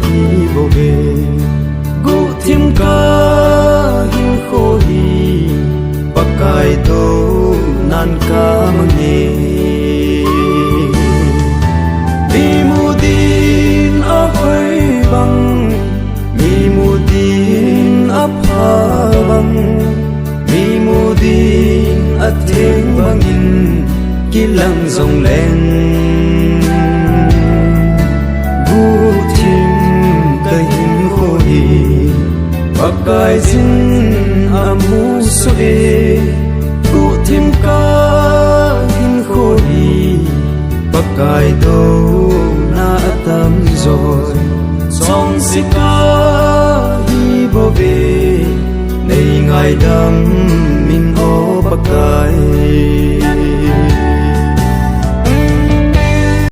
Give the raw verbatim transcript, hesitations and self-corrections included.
hi bou ve. Guhthim kahinkho hi Pakai dounan kamang e. Mi mu din ahoi bang, mi mu din apha bang, mi mu din atheng bangin kilang jongleng, guhthim kahinkho hi Pakaiyin amusoh e. Guhthim kahinkho hi Pakai douna atamjo e. Chonse kahi bou ve, nei ngaidam in, O Pakai.